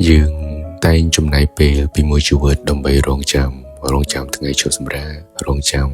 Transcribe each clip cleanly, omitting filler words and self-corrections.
យើងតែងចំណាយពេលពីមួយជីវិតដើម្បីរងចាំរងចាំថ្ងៃឈប់សម្រាករងចាំ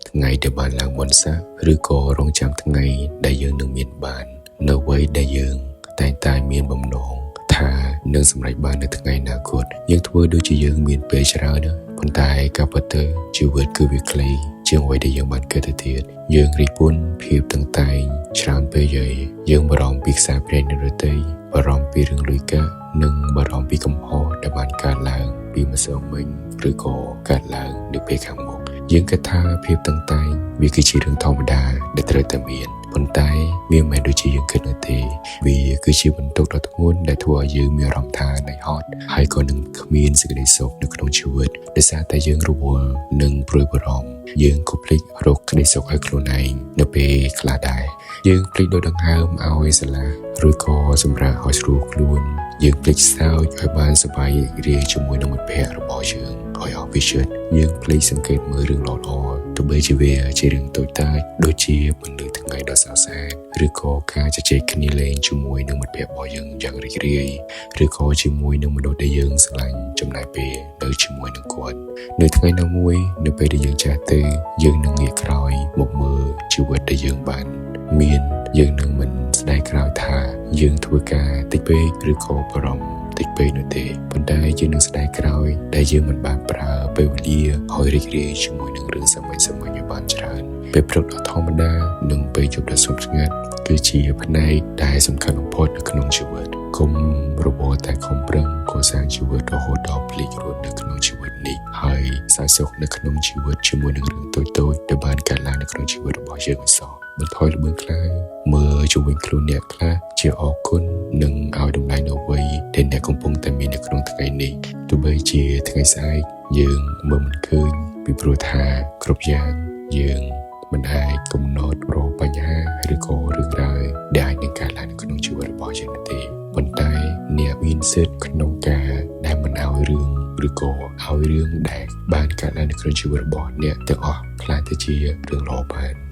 ថ្ងៃដែលបានឡើងបុណ្យស័ក្តិឬក៏រងចាំថ្ងៃដែលយើងនឹងមានបាន នៅអ្វីដែលយើងតែងតែមានបំណងថានឹងសម្រេចបាននៅថ្ងៃអនាគតយើងធ្វើដូចជាយើងមានពេលច្រើនណាស់ប៉ុន្តែការពិតទៅជីវិតគឺវាខ្លីជាងអ្វីដែលយើងបានគិតទៅទៀតយើងរិះគន់ភាពតឹងតែងច្រើនពេកហើយយើងបារម្ភពីខ្សែភ្នែកអ្នកដទៃបារម្ភពីរឿងលុយកាក់និងបារម្ភពីកំហុសដែលបានកើតឡើងពីម្សិលមិញឬក៏កើតឡើងនៅពេលខាងមុខយើងគិតថាភាពតឹងតែងវាគឺជារឿងធម្មតាដែលត្រូវតែមានប៉ុន្តែវាមិនមែនដូចជាយើងគិតនោះទេវាគឺជាបន្ទុកដ៏ធ្ងន់ដែលធ្វើឲ្យយើងមានអារម្មណ៍ថានឿយហត់ហើយក៏នឹងគ្មានសេចក្តីសុខនៅក្នុងជីវិតដោយសារតែយើងរវល់និងព្រួយបារម្ភយើងក៏ភ្លេចរកក្តីសុខឲ្យខ្លួនឯងនៅពេលខ្លះដែរយើងភ្លេចដកដង្ហើមឲ្យស្រឡះឬក៏សម្រាកឲ្យស្រួលខ្លួនយើងភ្លេចសើចឲ្យបានសប្បាយរីករាយជាមួយនឹងមិត្តភ័ក្តិរបស់យើងឲ្យអស់ពីចិត្តយើងភ្លេចសង្កេតមើលរឿងល្អៗទោះបីជាវាជារឿងតូចតាចដូចជាពន្លឺថ្ងៃដ៏ស្រស់ស្អាតឬក៏ការជជែកគ្នាលេងជាមួយនឹងមិត្តភ័ក្តិរបស់យើងយ៉ាងរីករាយឬក៏ជាមួយនឹងមនុស្សដែលយើងស្រឡាញ់ចំណាយពេលនៅជាមួយនឹងគាត់នៅថ្ងៃណាមួយនៅពេលដែលយើងចាស់ទៅយើងនឹងងាកក្រោយមកមើលជីវិតដែលយើងបានមានយើងនឹងមិនស្ដាយក្រោយថាយើងធ្វើការតិចពេកឬក៏បារម្ភតិចពេកនោះទេប៉ុន្តែយើងនឹងស្ដាយក្រោយដែលយើងមិនបានប្រើពេលវេលាឲ្យរីករាយជាមួយនឹងរឿងសាមញ្ញៗឲ្យបានច្រើនពេលព្រឹកដ៏ធម្មតានិងពេលយប់ដ៏ស្ងប់ស្ងាត់គឺជាផ្នែកដែលសំខាន់បំផុតនៅក្នុងជីវិតកុំរវល់តែខំប្រឹងកសាងជីវិតរហូតដល់ភ្លេចរស់នៅក្នុងជីវិតនេះហើយសើចសុខនៅក្នុងជីវិតជាមួយនឹងរឿងតូចៗដែលបានកើតឡើងនៅក្នុងជីវិតរបស់យើងឲ្យសោះបន្ថយល្បឿនខ្លះមើលជុំវិញខ្លួនអ្នកខ្លះជាអរគុណនិងឲ្យតម្លៃនៅអ្វីដែលអ្នកកំពុងតែមាននៅក្នុងថ្ងៃនេះទោះបីជាថ្ងៃស្អែកយើងមើលមិនឃើញពីព្រោះថាគ្រប់យ៉ាងយើងមិនអាចកំណត់រកបញ្ហាឬក៏រឿងរ៉ាវដែលអាចនឹងកើតឡើងនៅក្នុងជីវិតរបស់យើងនោះទេប៉ុន្តែអ្នកមានសិទ្ធិក្នុងការដែលមិនឲ្យរឿងឬក៏ឲ្យរឿងដែលបានកើតឡើងនៅក្នុងជីវិតរបស់អ្នកទាំងអស់ក្លាយទៅជារឿងល្អបាន។